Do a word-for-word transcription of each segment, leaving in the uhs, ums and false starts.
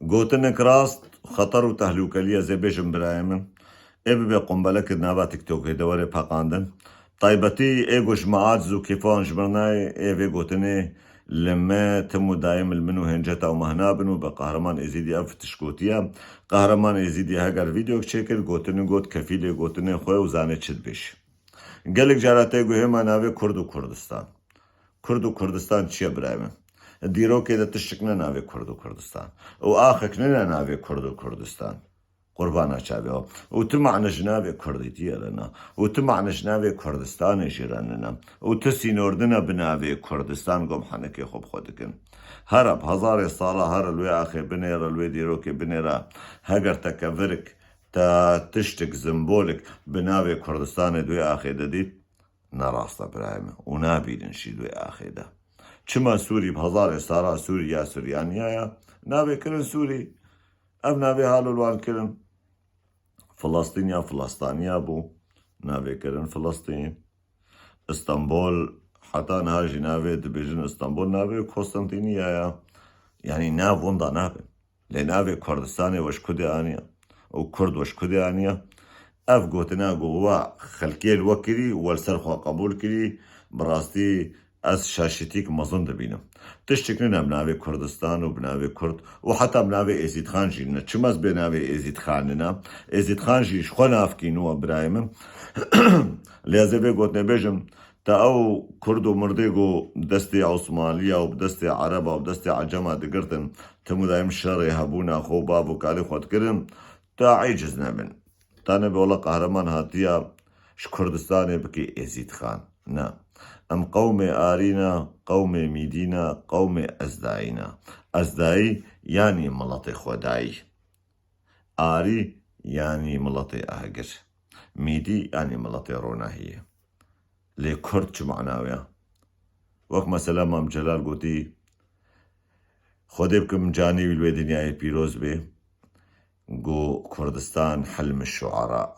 Gotinek rast, xeter û tehlûkelî ye, ez ê bêjim birayê min. Ê bibe qumbelek di nava TikTokê de were peqandin. Taybetî ê ku ji me aciz û kêfan ji mir nayê, ê vê gotinê li me tim û daim li min û hênceta û mehna bin û bi Qehreman Êzîdî ev tişt gotiye. Qehreman Êzîdî heger vîdeok çêkir, gotinê got, kefîlê gotinê xwe û zanê çi dibêj. Gelek cara tê guhê me navê Kurd û Kurdistan. Kurd û Kurdistan çi ye birayê min? Dîrokê de tiştik ne navê Kurd û Kurdistan. Û axek nine navê Kurd û Kurdistan. Qurbana çavê o. Û tu mane ji navê Kurdîtiyê re ne. Û tu mane ji navê Kurdistanê jî re nine. Û tu sînor dine bi navê Kurdistan, gom henekê xwe bi xwe dikin. Here bi hezarê sala here li wê axê binêre, li wê dîrokê binêre. Heger te kevirik, te tiştik, simbolik bi navê Kurdistanê di wê axê de dît, ne rast e birayê min. Û nabînin jî di wê axê de. Çima Sûrî bi hezarê sala Sûriya, Suryaniya ya, navê kirin Sûrî. Ev navê halo li wan kirin. Filistîn ya Filistaniya bû. Navê kirin Filistîn. Îstanbul, heta niha jî navê dibêjin Îstanbul, navê Konstantîniya ya. Yanî nav winda nabe. Lê navê Kurdistanê we ji ku de aniye? Û Kurd we ji ku de aniye? Ev gotina ku we xelkê li we kirî, we li ser xwe qebûl kirî, bi rastî ez şaşitîk mezin dibînim. Tiştik nine bi navê Kurdistan û bi navê Kurd û heta bi navê Êzîdxan jî nine. Çima ez bê navê Êzîdxan nine? Êzîdxan jî ji xwe navkî nû ye birayê min. Lê ez ê vê gotinê bêjim, te ew Kurd û mirdê ku destê Osmaniya û bi destê Ereba û bi destê Ecema digirtin, tim û daim şerê hebûna xwe û bav û kalê xwe dikirin, te eciz nebin. Te nebe wela Qehreman hatiya ji Kurdistanê bike Êzîdxan. Na. Em qewmê Arî ne, qewmê Mîdî ne, qewmê Ezdayî ne. Ezdayî yanî miletê xwedayî. Arî yanî miletê agir. Mîdî yanî miletê ronahiyê. Lê Kurd çi mana wê ye? Wek mesela Mam Celal gotî, Xwedê bikim canî wî li wê dinyayê pîroz bê. Got, Kurdistan hilm şuara.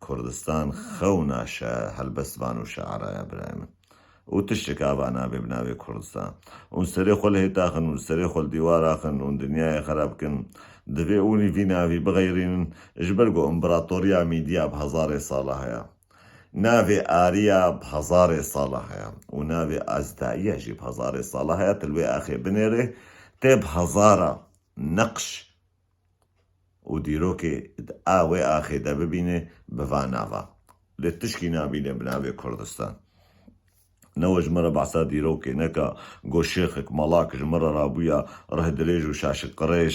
Kurdistan xewna şa-, helbestvan û şiara ye birayê min. Û tiştek ava nabe bi navê Kurdistan. Hûn serê xwe li hêt axin, hûn serê xwe li dîwar axin, hûn dinyayê xerab kin. Divê hûnî vî navî bixeyrînin, ji ber ku împaratoriya Mîdiya bi hezarê sala heye. Navê Ariya bi hezarê sala heye. Û navê Ezdayiya jî bi hezarê sala heye. Tu li wê axê binêrê, tê bi hezara neqş û dîrokê di a wê axê de bibîne bi va nava. Lê tişkî nabîne bi navê Kurdistan. Ne we ji min re behsa dîrokê neke, got şêxek, melak ji min re rabûya, reh dilêj û şaşik qirêj,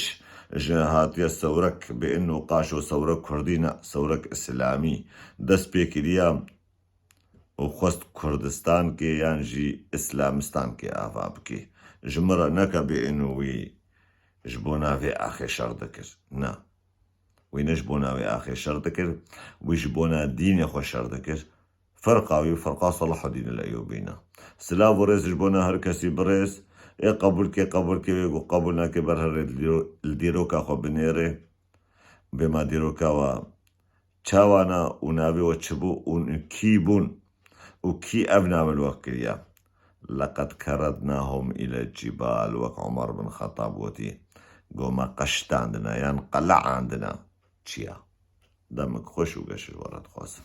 ji hatiye sewrek bi in û qaşo sewrek kurdî ne, sewrek îslamî dest pê kiriya û xwest Kurdistankê yan jî Îslamistankê ava bikê. Ji min re neke bi in û wî ji bona vê axê şer dikir. Na. Wî ne ji bona wê axê şer dikir, wî ji bona dînê xwe şer dikir. Ferqa wî ferqa Selahedîn el Eyûbî ne. Silav û rêz ji bona her kesî birêz, ê qebûl kê, qebûl kê, wê ku qebûl nake berhere li dîro-, li dîroka xwe binêre. Bê ma dîroka we çawa ne û navê we çi bû û kî bûn û kî ev navê li we kiriye? Leqed kerednahum île cîbal, wek Omer bin Xetab gotî, got me qeştandine yan qeleandine. Çiya? Demik xweş û geş ji we re dixwazim.